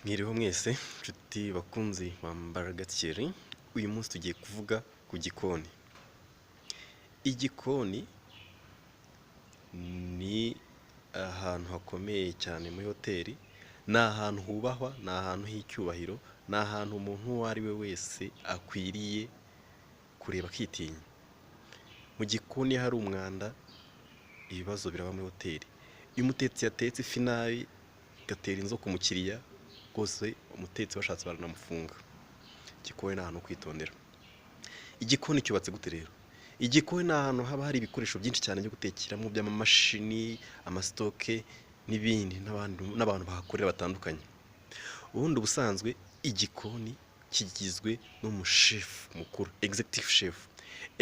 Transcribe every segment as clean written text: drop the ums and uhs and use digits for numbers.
Mwiriho mwese nshuti bakunzi ba Mbaraga Thierry, uyu munsi tugiye kuvuga ku gikoni. Igikoni ni ahantu hakomeye cyane muri hoteli, ni ahantu hubahwa, ni ahantu h'icyubahiro, ni ahantu umuntu uwo ari we wese akwiriye kureba akitinya. Mu gikoni iyo hari umwanda ibibazo biraba muri hoteli. Iyo umutetsi yatetse ifi nabi igatera inzoka umukiriya, rwose umutetsi bashatse baranamufunga. Igikoni ni ahantu ho kwitondera. Igikoni cyubatse gute rero? Igikoni ni ahantu haba hari ibikoresho byinshi cyane byo gutekeramo by'amamashini, amasitoke n'ibindi n'abantu bahakorera batandukanye. Ubundi ubusanzwe igikoni kigizwe n'umushefu mukuru, executive chef.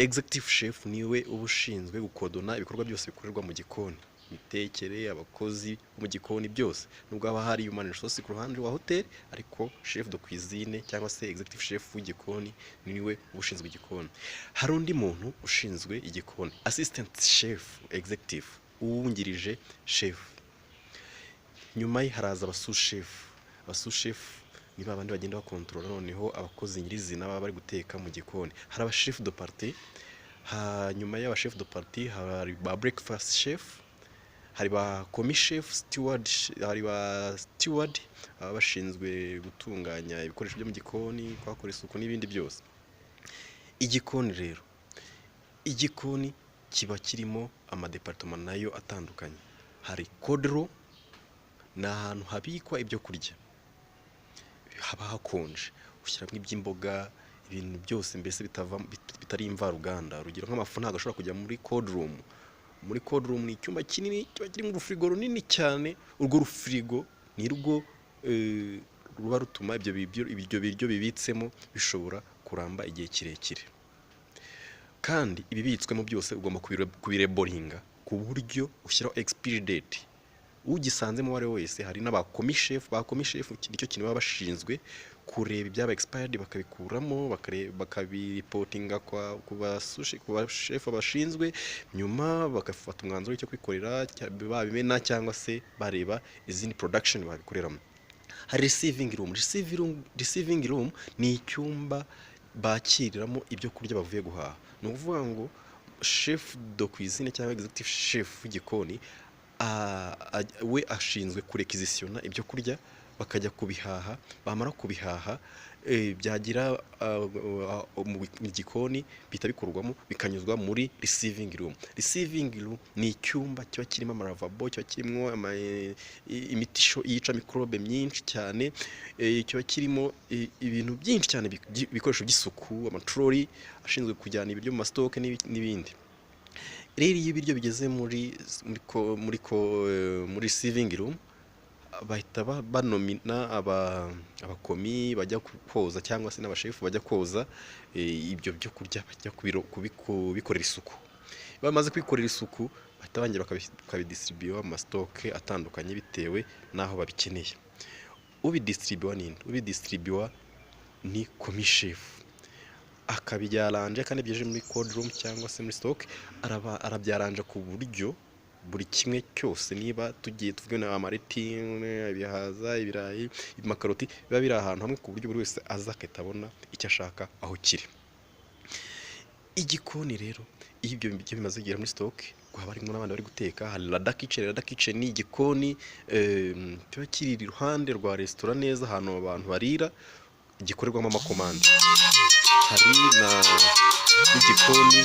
Executive chef niwe uba ushinzwe gukodona ibikorwa byose bikorerwa mu gikoni, imitekere, abakozi bo mu gikoni byose. Nubwo haba hari human resource ku ruhande rwa hoteli, ariko chef de cuisine cyangwa se executive chef w'igikoni niwe uba ushinzwe igikoni. Hari undi muntu ushinzwe igikoni, assistant chef executive, uwungirije chef. Nyuma ye haraza aba sous chef. Aba sous chef ni ba bandi bagenda bakontorora noneho abakozi nyirizina baba bari guteka mu gikoni. Hari aba chef de partie, hanyuma y'aba chef de partie hari ba breakfast chef, hari ba commis chef, steward, hari ba steward baba bashinzwe gutunganya ibikoresho byo mu gikoni, kuhakora isuku n'ibindi byose. Igikoni rero, igikoni kiba kirimo amadepartoma nayo atandukanye. Hari cold room, ni ahantu habikwa ibyo kurya, haba hakonje, ushyiramo iby'imboga, ibintu byose mbese bitava bitari imvaruganda. Urugero nk'amafu ntabwo ashobora kujya muri cold room. Muri cold room ni icyumba kinini kiba kirimo urufirigo runini cyane, urwo rufirigo ni rwo ruba rutuma ibyo biryo bibitsemo bishobora kuramba igihe kirekire. Kandi ibibitswemo byose ugomba kubilabelinga ku buryo ushyiraho expiry date. Ugisanzemo uwo ari we wese, hari n'aba commis chef, ba commis chef nicyo kintu baba bashinzwe kureba, ibyaba expired bakabikuramo, bakabireportinga ku bashefu bashinzwe, nyuma bagafata umwanzuro w'icyo kwikorera, babimena cyangwa se bareba izindi production babikoreramo. Hari receiving room. Receiving room ni icyumba bakiriramo ibyo kurya bavuye guhaha. Ni ukuvuga ngo chef de cuisine cyangwa executive chef w'igikoni we ashinzwe kurequisitionna ibyo kurya, bakajya kubihaha, bamara kubihaha byagira mu gikoni bihita bikurwamo bikanyuzwa muri receiving room. Receiving room ni icyumba kiba kirimo amaravabo, kiba kirimo imiti yica mikorobe myinshi cyane, kiba kirimo ibintu byinshi cyane, ibikoresho by'isuku, amatrolley ashinzwe kujyana ibiryo mu masitoke n'ibindi. Rero iyo ibiryo bigeze muri receiving room, bahita banomina abacommis bajya koza cyangwa se n'abashefu bajya koza ibyo byo kurya, bajya kubikorera isuku. Bamaze kubikorera isuku bahita bongera bakabidistribuwa mu masitoke atandukanye bitewe n'aho babikeneye. Ubidistribuwa ni nde? Ubidistribuwa ni commis chef, akabyaranja kandi byeje muri cold room cyangwa se muri stock, arabyaranja ku buryo buri kimwe cyose, niba tugiye tuvuge na amareti, ibihaza, ibirayi, amakaroti, biba biri ahantu hamwe ku buryo buri wese aza agahita abona icyo ashaka aho kiri. Igikoni rero, iyo ibyo biryo bimaze kugera muri stock, haba harimo n'abandi bari guteka. Hari larder kitchen. Larder kitchen ni igikoni kiba kiri iruhande rwa resitora neza, ahantu abantu barira, gikorerwamo amakomande. Hari na n'igikoni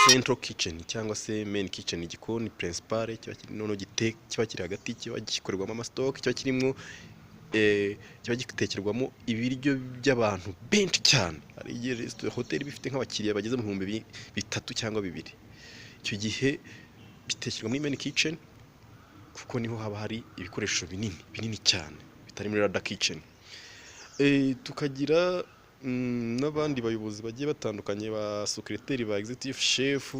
central kitchen cyangwa se main kitchen, igikoni principal kiba kiri noneho kiba kiri hagati, kiba gikorerwamo amastock, kiba kirimo kiba gitekerwamo ibiryo by'abantu benshi cyane. Hari igihe hoteli iba ifite nk'abakiriya bageze mu 3000 cyangwa 2000. Icyo gihe bitekerwa muri main kitchen kuko niho haba hari ibikoresho binini binini cyane bitari muri larder kitchen. Tukagira n'abandi bayobozi bagiye batandukanye, ba secretary ba executive chef,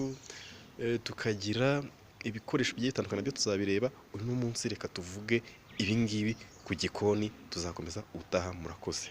tukagira ibikoresho bigiye bitandukanye, nabyo tuzabireba. Uno munsi reka tuvuge ibingibi ku gikoni, tuzakomeza ubutaha. Murakoze.